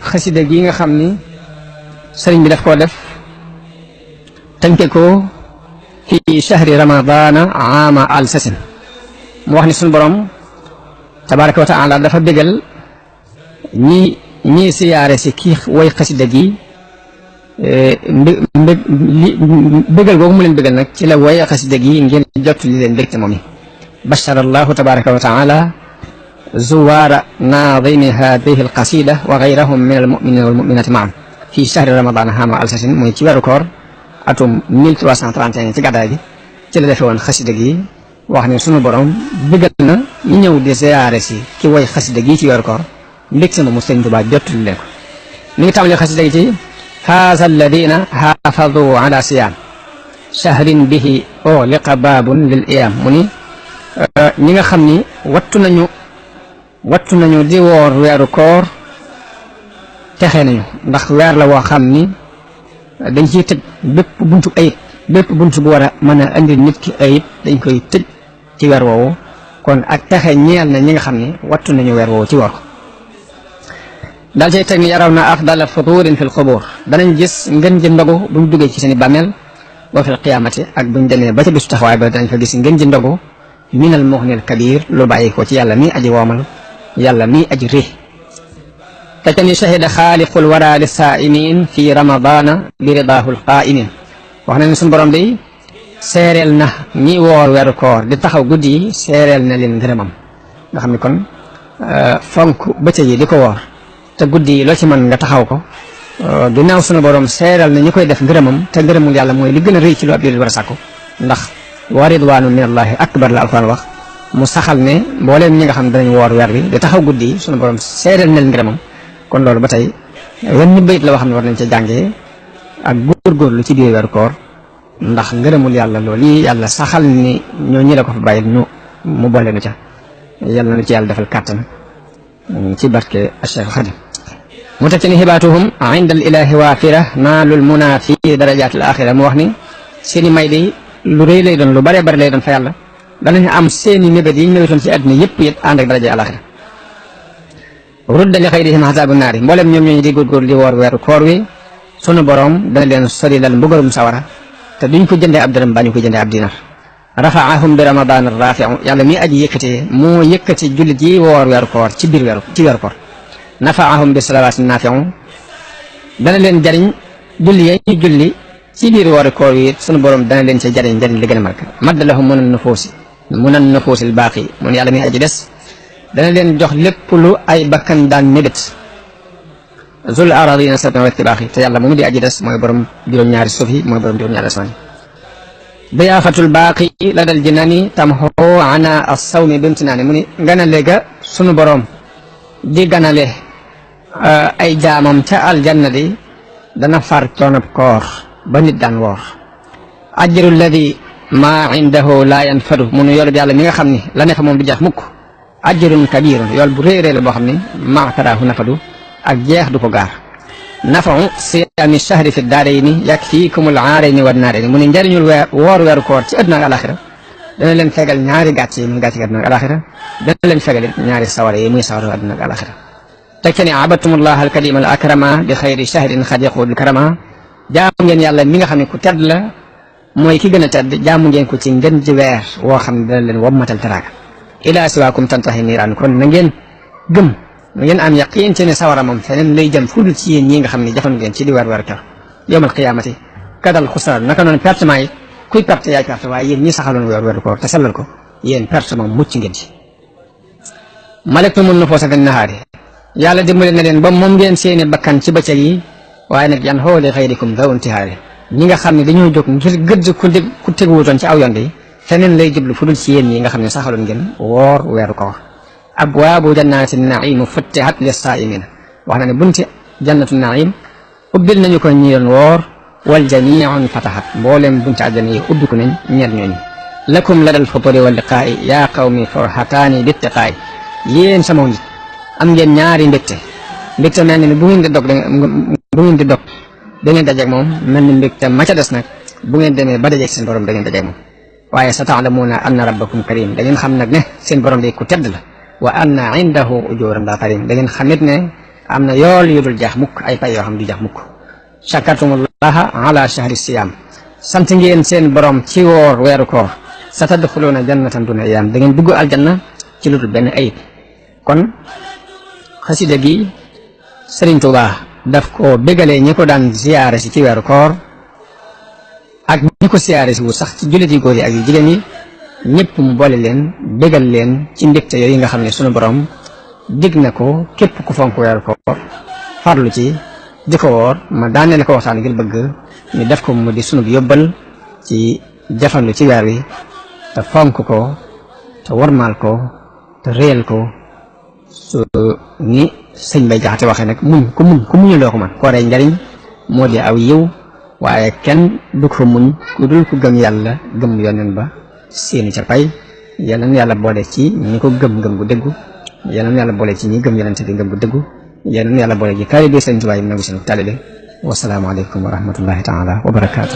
xasida gi nga xam ni sëriñ bi daf koo def tënke ko fi shahri ramadana ama al sasin mu wax ni suñu borom tabaraka wa taala dafa bégal ñi siyaare si kii way xasida gi bégal googu mu leen bégal nag ci la way xasida gi ngeen jot li leen bégte moom yi bashara allahu tabaraka wa taala زوار ناظم هذه القصيدة وغيرهم من المؤمنين والمؤمنات معا في شهر رمضان عام السسين موي تي ويرو كور اتوم 1331 تي غدا جي تي لا ديفون خسيده جي واخني سونو بوروم بيغال نا ني نيو دي زياره سي كي واي خسيده جي تي ويرو كور مبيكسما مو سيغ توبا جوتل ليكو ني تامل خسيده جي هذا الذين حافظوا على صيام شهر به او لقباب للايام موني نيغا خامني wattu nañu di woor weeru koor texe nañu ndax weer la woo xam ni dañ ciy tëj bépp buntu ayib bépp buntu bu war a mën a indi nit ki ayib dañ koy tëj ci weer woowu kon ak texe ñeel na ñi nga xam ni wattu nañu weer woowu ci woor ko daal cay teg ni yaraw na afdala futurin fil xubur danañ gis ngën ji ndogu buñ duggee ci seeni bàmmeel wa fil qiyaamati ak buñ demee ba ca bisu taxawaay ba danañ fa gis ngën ji ndogu minal muxnil kabir lu bàyyi ko ci yàlla mi aji woomal yàlla mi aji ré te ca ni shahida xaaliqul wara li saaimin fi ramadana bi ridaahul qaaimin wax na ne suñu borom day seereel na ñi woor weeru koor di taxaw guddi yi seereel na leen ngërëmam nga xam ne kon fonk bëccëg yi di ko woor te guddi yi loo ci mën nga taxaw ko ginnaaw suñu borom seereel na ñi koy def ngërëmam te ngërëmul yàlla mooy li gën a rëy ci lu ab jullit war a sàkku ndax wa ridwaanu minallahi akbar la alquran wax mu saxal ne mbooleem ñi nga xam ne danañ woor weer bi di taxaw guddi yi sunu borom seedeel na leen ngërëmam kon loolu ba tey wenn bayit la wax xam ne war nañ ca jàngee ak góorgóorlu ci biir weeru koor ndax ngërëmul yàlla loolu yi yàlla saxal ni ñoo ñi la ko fa bàyyi ñu mu boole nu ca yàlla na ci yàlla defal kàttan ci barke Cheikh Khadim mu teg ci ni xibaatuhum inda al ilahi waafira naalul muna fi darajaat al axira mu wax ni seeni may di lu rëy lay doon lu bare bare lay doon fa yàlla danañ am seeni mébét yi ñu mébétoon ci àddina yëpp it ànd ak daraja alaxira rudda li xayrihim xasaabu naari mboolem ñoom ñooñu di góorgóor di woor weeru koor wi sunu borom dana leen sori lal mbugalum sawara te duñ ko jëndee ab dërëm bañu ko jëndee ab dinar rafaahum bi ramadan rafiu yàlla mi aji yëkkatee moo yëkkati jullit yi woor weeru koor ci biir weeru koor nafaahum bi salawaati nafiu dana leen jariñ julli ya ñu julli ci biir weeru koor wi sunu borom dana leen ci jariñ li gën a mag madd lahum munan nufuusil baaqi mun yàlla mi aji des dana leen jox lépp lu ay bakkan daan mébét zul aradina sabna wa tibaaxi te yàlla moom di aji des mooy borom juróom-ñaari suuf yi mooy borom juróom-ñaari asmaan yi diyaafatul baaqi la dal jinaani tamxu ana as-sawmi bimtinaani mu ni ganale ga sunu borom di ganale ay jaamam ca aljanna di dana far coonab koor ba nit daan woor ajru alladi maa indahu laa yanfadu munu yool bi yàlla mi nga xam ni la ne fa moom du jeex mukk ajrun kabirun yool bu réy réy la boo xam ni maa taraahu nafadu ak jeex du ko gaar nafau siyaami shahri fi daarayni yakfiikumul aarayni wa naarayni mu ne njëriñul woor weeru koor ci àdduna ak alaxira dana leen fegal ñaari gàcce yi muy gàcce àdduna ak alaxira dana leen fegal ñaari sawara yi muy sawara àdduna ak alaxira teg ca ni abadtumullah alkarima al akrama bi xayri shahrin xad yaqul karama jaamu ngeen yàlla mi nga xam ne ku tedd la mooy ki gën a tedd jaamu ngeen ko ci ngeen ji weer woo xam ne dana leen wommatal teraanga ila siwaakum tantahi niiraan kon na ngeen gëm na ngeen am yaqiin ci ne sawara moom feneen lay jëm fudul ci yéen ñi nga xam ne jafandu ngeen ci di weer kër yowmal qiyaamati kadal xusraan naka noonu pertement yi kuy perte yaay perte waaye yéen ñi saxaloon weeru koor te sellal ko yéen perte moom mucc ngeen ci malektumul nufuusa fi nahaari yàlla dimbali na leen ba moom ngeen seeni bakkan ci bëccëg yi waaye nag yan xooli xayrikum daw intihaari ñi nga xam ne dañoo jóg ngir gëdd ku teguwutoon ci aw yoon bi feneen lay jublu fu dul ci yéen yi nga xam ne saxaloon ngeen woor weeru koor abwaabu jannaati naimu futtihat lissaa'imina wax na ne bunti jannatu naim ubbil nañu ko ñi doon woor wal jamiun fatahat mbooleem bunti àjjana yi ubbi ko nañ ñeer ñooñu lakum ladal futuri wal liqaa'i yaa qawmi farhataani bittiqaa'i yéen sama nit am ngeen ñaari mbégte mel ni bu ngeen di dog da ngeen dajeeg moom mel ni mbégte ma ca des nag bu ngeen demee ba dajeeg seen borom da ngeen dajeeg moom waaye sa ta'lamuuna anna rabbakum karim da ngeen xam nag ne seen borom day ku tedd la wa anna indahu ujuran la karim da ngeen xamit ne am na yool yu dul jeex mukk ay pay yoo xam du jeex mukk shakartumullaha ala shahri siyam sant ngeen seen borom ci woor weeru koor sa tadxuluuna jannatan duna ayam da ngeen dugg aljanna ci lu dul benn ayib kon xasida gi Sëriñ Tuubaa daf ko bégalee ñi ko daan ziyaare si ci weeru koor ak ñi ko ziyaare si wu sax ci jullit yi góor yi ak yu jigéen yi ñëpp mu boole leen bégal leen ci mbégte yooyu nga xam ne sunu borom dig na ko képp ku fonk weeru koor farlu ci di ko woor ma daaneel ko waxtaan ngir bëgg ñu def ko mu di sunu yóbbal ci jafandu ci weer wi te fonk ko te wormaal ko te réyal ko su ni sëñ Bay Jaxate waxee nag ku muñu loo ko man kooree njariñ moo di aw yiw waaye kenn du ko muñ ku dul ku gëm yàlla gëm yoneen ba seeni ca pay yal na yàlla boole ci ñi ko gëm gu dëggu yal na yàlla boole ci ñi gëm yonente bi gëm gu dëggu yal na yàlla boole ci taalibe Sëñ Tuubaa yi nangu seen taalibe wassalaamu aleykum wa rahmatullahi taala wa barakaatu